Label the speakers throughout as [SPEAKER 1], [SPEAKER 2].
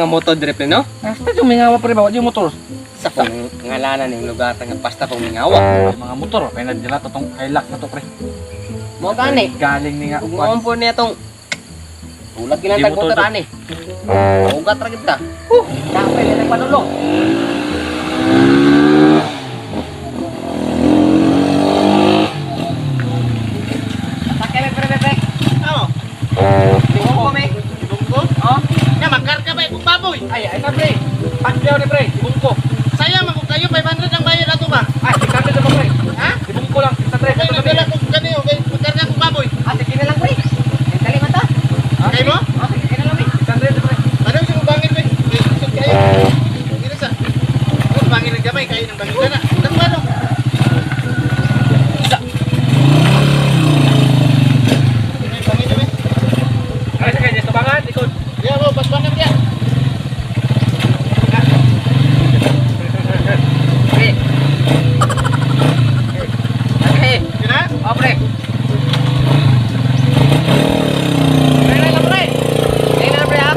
[SPEAKER 1] mga motor dire pre, no?
[SPEAKER 2] Basta yung mingawa pre ba, yung motor.
[SPEAKER 1] Sa pong ngalanan ng lugar nga basta pong mingawa.
[SPEAKER 2] Ay, mga motor, kaya nagdala to tong Hilux na to pre.
[SPEAKER 1] Mo gani.
[SPEAKER 2] Galing ni nga.
[SPEAKER 1] Ug mo po niya tong ulag
[SPEAKER 2] Di
[SPEAKER 1] ginantag
[SPEAKER 2] motor
[SPEAKER 1] motor
[SPEAKER 2] to.
[SPEAKER 1] ani. Ugat ra gid ta. Huh, dapay na panulong. Sakay pre pre pre.
[SPEAKER 3] Ano?
[SPEAKER 1] Bungko me.
[SPEAKER 3] Bungko?
[SPEAKER 1] Oh.
[SPEAKER 3] Ya, magkarga ba ikong baboy?
[SPEAKER 2] Ay, ay na pre. Pagbiyaw ni pre, ibungko.
[SPEAKER 3] Saya man kung kayo, 500 ang bayad ato ba?
[SPEAKER 2] Ay, 600 naman pre.
[SPEAKER 3] Ha?
[SPEAKER 2] Ibungko lang, 600.
[SPEAKER 3] Okay, nagdala ko kaniyo, kay magkarga kong baboy.
[SPEAKER 1] Ah, sige na lang pre. Dali man ta.
[SPEAKER 3] Kay mo?
[SPEAKER 1] Oh, sige na lang pre.
[SPEAKER 2] 600 pre.
[SPEAKER 3] Ano sa bangin ba? Kay isod kayo. Dili sa. Oh, bangin ng gamay kayo ng bangin na. Nang ano? Bangin na ba?
[SPEAKER 2] Ay, sige, dito bangan, likod.
[SPEAKER 3] Ya, bo, paspan na diya.
[SPEAKER 1] Pre. Okay.
[SPEAKER 3] Kina?
[SPEAKER 1] Oh, pre. Pre, na pre. Pre, na pre, ha?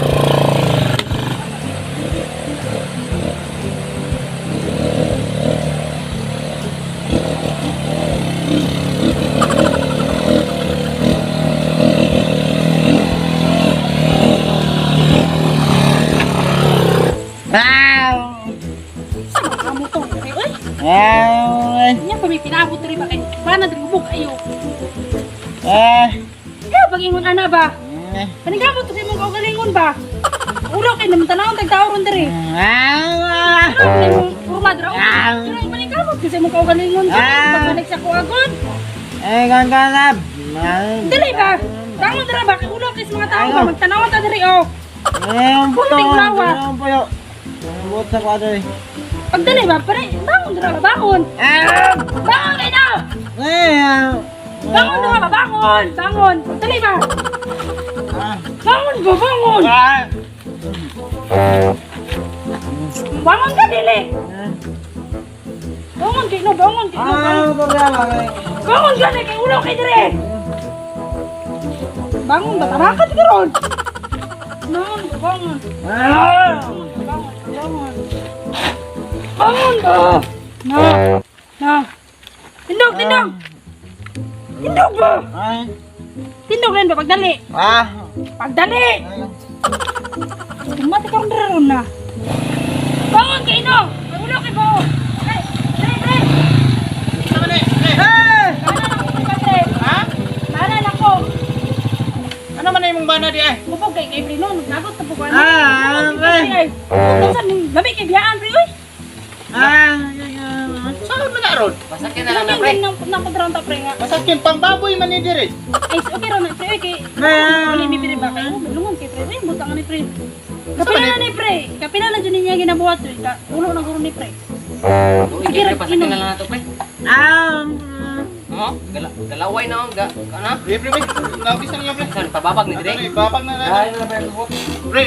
[SPEAKER 4] Sa mga motor pre oy. Nya pa may pinabot diri ba kay bana diri ubog ayo. Kaya pag-ingon ana ba? Panigabot to sa imong kaugalingon ba? Ulo kay naman tanawon tag tao ron diri. Ano ang imong kurma dira? Pero ang panigabot to sa imong kaugalingon diri pagbalik sa kuagon. Dili ba? Bangon dira ba kay ulo kay sa mga tao ba magtanawan ta diri oh. Kunting lawa. Pagdali ba pare bangon dira ba bangon. Bangon kay na. Bangon dira ba bangon. Bangon. Pagdali ba? Bangon ba bangon. Bangon ka dili. Bangon kay no bangon kay no. Bangon. Bangon ka kay ulo kay dire. Bangon ba tama ka ron? Bangon ba bangon. Bangon bangon. Bangon ba? Na. Na. Tindog tindog. Tindog ba? Tindog rin ba pagdali? Pagdali. Tumati ka ron dire ron na. Bangon kay no. Kay ulo kay bao. Pre, pre, pre.
[SPEAKER 3] Sama ni. Eh,
[SPEAKER 4] Bana lang ko pre.
[SPEAKER 3] ha?
[SPEAKER 4] Bana lang ko.
[SPEAKER 3] Ano man imong bana di ay?
[SPEAKER 4] Ubog kay kay pre no, nagnagot na po ko. Ah, pre. Unsa ning lami kay biyaan pre oy.
[SPEAKER 3] Saan man na ron?
[SPEAKER 1] Pasakyan na lang na
[SPEAKER 4] Lami
[SPEAKER 1] pre.
[SPEAKER 4] nang nang kontranta pre nga.
[SPEAKER 3] Masakin pang baboy man ni dire.
[SPEAKER 4] Ay, okay ra na pre oy kay. Wala mi pre ba kay lungon kay pre. Butang ni pre. Kapila na ni pre. Kapila na jud niya ginabuhat pre. Ka ulo na guro ni pre.
[SPEAKER 1] Uy,
[SPEAKER 4] Sige,
[SPEAKER 1] pre, pasakyan
[SPEAKER 4] inom.
[SPEAKER 1] na lang na to pre. Oh, galaway na ga kana.
[SPEAKER 3] Pre, pre, pre. Nawag sa niya pre.
[SPEAKER 1] Saan pababag ni dire?
[SPEAKER 3] Ano, ibabag na na. Pre.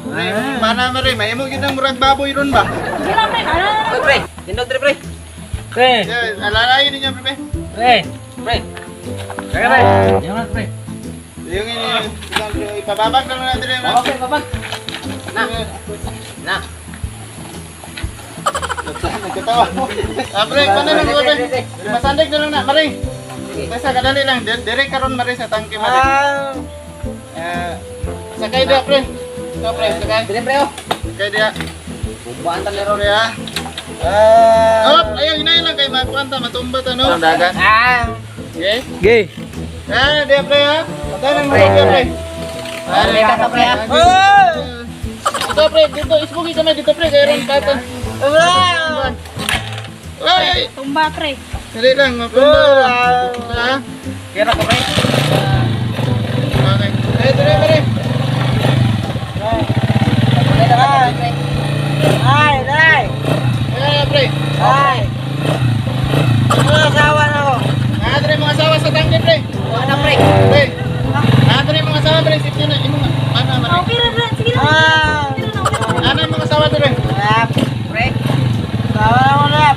[SPEAKER 3] Pre, mana man re, may imo gyud ang murag baboy ron ba?
[SPEAKER 4] Sige lang pre, bana na lang.
[SPEAKER 1] Uy, pre. Tindog dire pre.
[SPEAKER 2] Pre,
[SPEAKER 3] Yeah, alalayan ninyo pre.
[SPEAKER 2] pre.
[SPEAKER 1] Pre.
[SPEAKER 2] Kaya pre. Yan na pre.
[SPEAKER 3] Yung ini, ipababag na lang natin rin.
[SPEAKER 1] Okay, babag. Na. Na.
[SPEAKER 3] Nagkatawa. Ah, pre, paano na pre? Masandig na lang na, maring. Basta kadali lang, dire karon maring sa tangke maring. Ah, sakay dia pre. Ito pre, sakay.
[SPEAKER 1] Dire pre oh.
[SPEAKER 3] Sakay dia.
[SPEAKER 1] Bumbaan ta lero.
[SPEAKER 3] Pre ah. Op, ayaw hinay lang kay makuanta matumba ta no.
[SPEAKER 1] Dagan.
[SPEAKER 3] Okay?
[SPEAKER 2] Gay.
[SPEAKER 3] Ah, dia pre ah. Patay lang pre, dia pre.
[SPEAKER 1] Ah, leka ta pre ah.
[SPEAKER 3] Ito pre, dito isbugi kami dito pre, kay ron pata. Ay, ay.
[SPEAKER 4] Tumba pre.
[SPEAKER 3] Dali lang, matumba. Ha?
[SPEAKER 1] Kira ko pre.
[SPEAKER 3] Okay. Eh, dire pre. Ayan, pre. Ah, dire mga asawa sa tangke pre.
[SPEAKER 1] Wala pre.
[SPEAKER 3] Pre. Ah, dire mga asawa pre, sipyo na imo nga. Ana man.
[SPEAKER 4] Okay ra pre, sige lang. Sige lang, okay ra.
[SPEAKER 3] Ana mga asawa dire.
[SPEAKER 1] Pre.
[SPEAKER 3] Ah,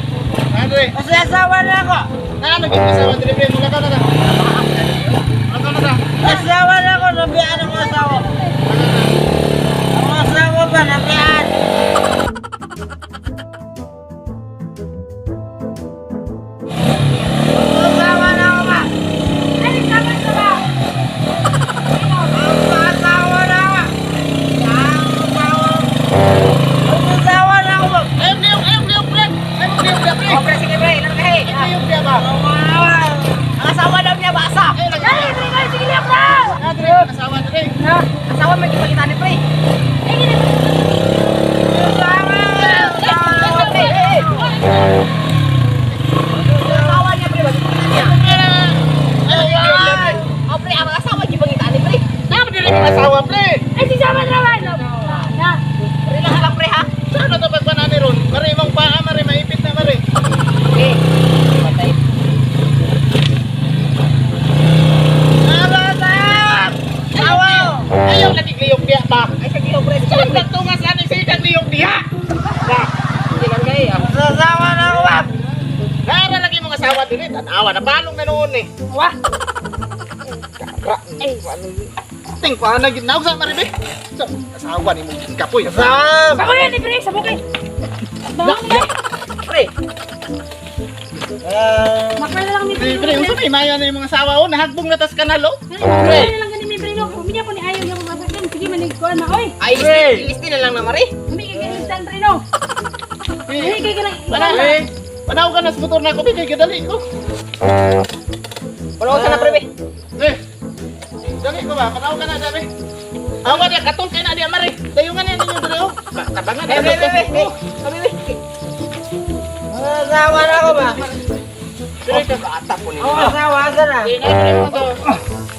[SPEAKER 3] dire.
[SPEAKER 5] Asawa na ako!
[SPEAKER 3] Na ano gid asawa dire pre, mula ka na ta. Mula ka na ta.
[SPEAKER 5] Asawa na ako! Nabiyaan ako asawa!
[SPEAKER 1] Asawa man gipangita ni pre.
[SPEAKER 4] Ay, gini.
[SPEAKER 1] Asawa niya pre, gipangita niya.
[SPEAKER 3] Ay,
[SPEAKER 1] Oh pre, ang asawa gipangita ni pre.
[SPEAKER 3] Nama diri mga asawa, pre.
[SPEAKER 4] Ay, si Sama Trawan. Na.
[SPEAKER 1] Relax lang pre ha.
[SPEAKER 3] Saan na ito pagpanani ron? Mare, imong paa, mare, maipit na, mare.
[SPEAKER 1] Okay. Patay.
[SPEAKER 3] Ayaw lagi liyok diha ba?
[SPEAKER 1] Ay sa gilong pre.
[SPEAKER 3] Saan na tungas ano sa liyok diha? Ba,
[SPEAKER 1] Sige lang kay.
[SPEAKER 5] Asawa na ako ba?
[SPEAKER 3] Nara lagi mong asawa dili, tanawa na balong na noon eh.
[SPEAKER 4] Wah.
[SPEAKER 3] Ay, ting pa na gid sa mare be. Sa asawa ni mong kapoy.
[SPEAKER 5] Asawa!
[SPEAKER 4] Ako yan, pre. Sabok eh. Bangon na.
[SPEAKER 1] Pre,
[SPEAKER 4] Makala lang ni
[SPEAKER 3] Pre, pre, unsa may mayo na imong asawa oh, nahagbong na tas kanal oh.
[SPEAKER 4] Pre. Makala lang gani mi pre no. Uminya po ni ayaw niya mamasakyan. Sige manig ko na oy.
[SPEAKER 1] ay ilisti na lang na mare.
[SPEAKER 4] Umi kay ganyan pre no. Umi kay ganang.
[SPEAKER 3] Wala, panaw ka na sa motor na ako, be, kay gadali ko.
[SPEAKER 1] Wala ka na pre be.
[SPEAKER 3] Eh, dali ko ba? Panaw ka na, dali. Awa dia katol kay na diya mare. Dayungan na ninyo diri oh. Tabangan.
[SPEAKER 1] Pre, pre, pre, pre. Kami be.
[SPEAKER 5] Asawa na ako ba?
[SPEAKER 3] Diri ka.
[SPEAKER 1] Ata po ni.
[SPEAKER 5] Ako asawa, asa na?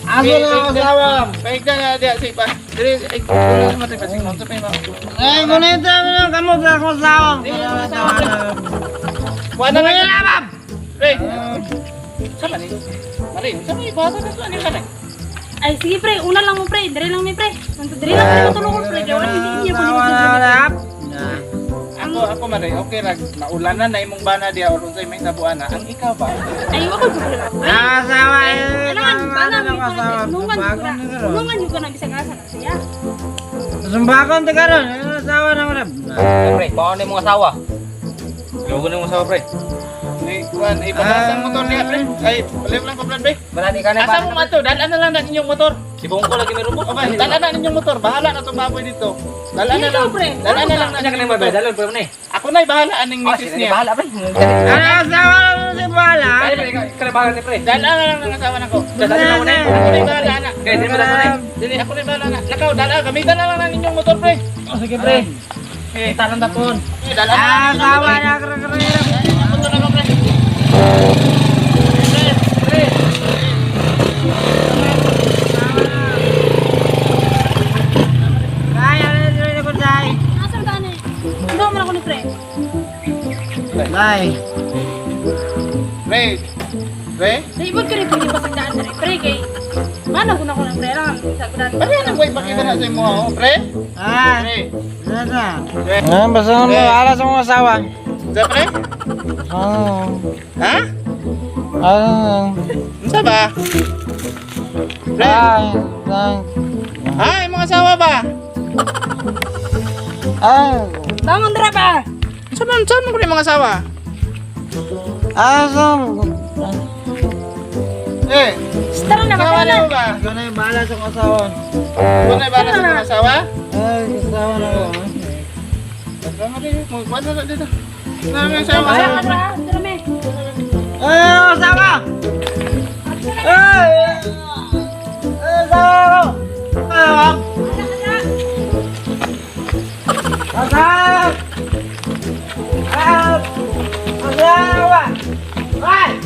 [SPEAKER 5] Asa na ang asawa?
[SPEAKER 3] Paigda na diya si pa. Diri ay kuno man pa si unsa pa imo.
[SPEAKER 5] Ay, kunita mo lang kamo sa akong asawa.
[SPEAKER 3] Kuha na lang. Pre. Sama ni. Mare, unsa may kuha sa ani ka
[SPEAKER 4] Ay sige pre, una lang mo pre. Dire lang mi pre. Dire lang pre matulungon pre. Kay wala hindi niya po
[SPEAKER 5] Asawa
[SPEAKER 4] ni
[SPEAKER 5] na ako.
[SPEAKER 3] Ako ako mare, okay ra maulanan na imong bana diya or unsay may tabuan na. Ang ikaw ba?
[SPEAKER 4] Ay ako jud pre.
[SPEAKER 5] Asawa,
[SPEAKER 4] Kailangan bana mi
[SPEAKER 5] asawa.
[SPEAKER 4] tulungan ko na. Tulungan ko na bisag asa na siya.
[SPEAKER 5] Sumbakon ta karon, asawa na ako na.
[SPEAKER 1] Pre, baon ni mong asawa.
[SPEAKER 2] Logo na mo asawa pre.
[SPEAKER 3] Ay, kuan, ay pabasa ang motor niya, pre. Ay, balik lang ko, pre.
[SPEAKER 1] Wala ni ka na.
[SPEAKER 3] Asa mo mato? Dala na lang na inyong motor.
[SPEAKER 2] Si Bongko lagi may robot.
[SPEAKER 3] O ba, dala na ninyong motor. Bahala na itong baboy dito. Dala na
[SPEAKER 4] Dito,
[SPEAKER 3] lang.
[SPEAKER 4] pre.
[SPEAKER 3] Dala na lang na
[SPEAKER 2] Kanya ka na
[SPEAKER 3] motor.
[SPEAKER 2] mabay, pre na eh.
[SPEAKER 3] Ako na'y bahala aning
[SPEAKER 1] Oh,
[SPEAKER 3] misis
[SPEAKER 1] sila ni
[SPEAKER 3] niya.
[SPEAKER 1] bahala pre.
[SPEAKER 5] Ano asawa na mo si Bala?
[SPEAKER 2] Kaya pre, ikaw na bahala ni pre.
[SPEAKER 3] Dala na lang ng asawa nako.
[SPEAKER 2] Dala na mo na eh.
[SPEAKER 3] Ako na'y bahala na.
[SPEAKER 2] Kaya di mo na eh.
[SPEAKER 3] Dili, ako na'y bahala na. Lakaw, dala. Gamitan na lang na ninyong motor, pre.
[SPEAKER 2] Oh, sige pre.
[SPEAKER 3] Eh,
[SPEAKER 2] Tanong tapon.
[SPEAKER 3] eh, dala na lang.
[SPEAKER 5] Asawa na ako karon.
[SPEAKER 3] Inyong motor na ko, pre. Pre, pre.
[SPEAKER 5] Ay, ano na ko dai.
[SPEAKER 4] Asa man ni? Ano man ako ni pre?
[SPEAKER 5] Dai.
[SPEAKER 3] Pre. Pre.
[SPEAKER 4] Naibot ko rin pre pasagdaan pre. Pre kay mana ko na ko ng pre lang sa gudan.
[SPEAKER 3] Pare nang way pakita na sa imo, oh, pre.
[SPEAKER 5] Ah,
[SPEAKER 3] Pre.
[SPEAKER 5] nasa.
[SPEAKER 3] Pre.
[SPEAKER 5] Ah, basta mo ala sa mga asawa.
[SPEAKER 3] Sa pre?
[SPEAKER 5] Ah.
[SPEAKER 3] Ha?
[SPEAKER 5] Ah.
[SPEAKER 3] Unsa ba? Pre.
[SPEAKER 5] Ah.
[SPEAKER 3] Ha, imong asawa ba?
[SPEAKER 5] Ah.
[SPEAKER 4] Bangon dra ba?
[SPEAKER 3] Unsa man unsa man pre imong asawa?
[SPEAKER 5] Ah, so.
[SPEAKER 3] Eh,
[SPEAKER 4] Tara na
[SPEAKER 3] asawa
[SPEAKER 4] ba?
[SPEAKER 3] na mo ba?
[SPEAKER 5] Ikaw na yung bahala sa akong asawa.
[SPEAKER 3] Wala na bahala sa imong asawa?
[SPEAKER 5] Ay, asawa na ako.
[SPEAKER 3] Wala na dito. Na may asawa.
[SPEAKER 4] Tara dra, dra me.
[SPEAKER 5] Ay, asawa! Ay! Ay, asawa ko! Asawa! Asawa! Asawa! Ay!